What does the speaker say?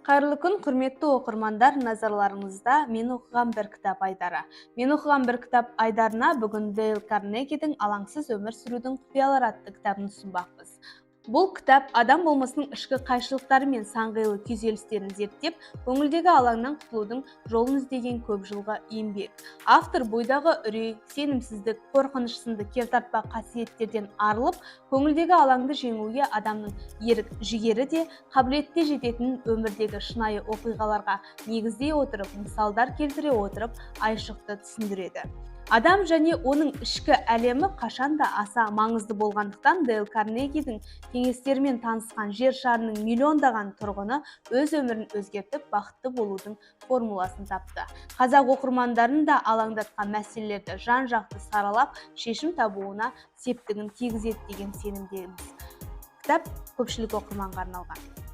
Қайырлы күн, құрметті оқырмандар! Назарларыңызда «Мен оқыған бір кітап» айдары. «Мен оқыған бір кітап» айдарына бүгін Дейл Карнегидің «Алаңсыз өмір сүрудің құпиялары» атты кітабын ұсынбақпыз. Бұл кітап адам болмысының ішкі қайшылықтары мен сан қилы күйзелістерін зерттеп, көңілдегі алаңнан құтылудың жолын іздеген көп жылғы еңбек. Автор бойдағы үрей, сенімсіздік, қорқыныш сынды кертартпа қасиеттерден арылып, көңілдегі алаңды жеңуге адамның ерік жігері де, қабілеті де жететінін өмірдегі шынайы оқиғаларға негіздей отырып, мысалдар келтіре отырып, айшықты түсіндіреді. Адам және оның ішкі әлемі қашанда аса маңызды болғандықтан, Дейл Карнегидің кеңестерімен танысқан жер шарының миллиондаған тұрғыны өз өмірін өзгертіп, бақытты болудың формуласын тапты. Қазақ оқырмандарын да алаңдатқан мәселелерді жан жақты саралап, шешім табуына септігін тигізеді деген сенімдеміз. Кітап көпшілік оқырманға арналған.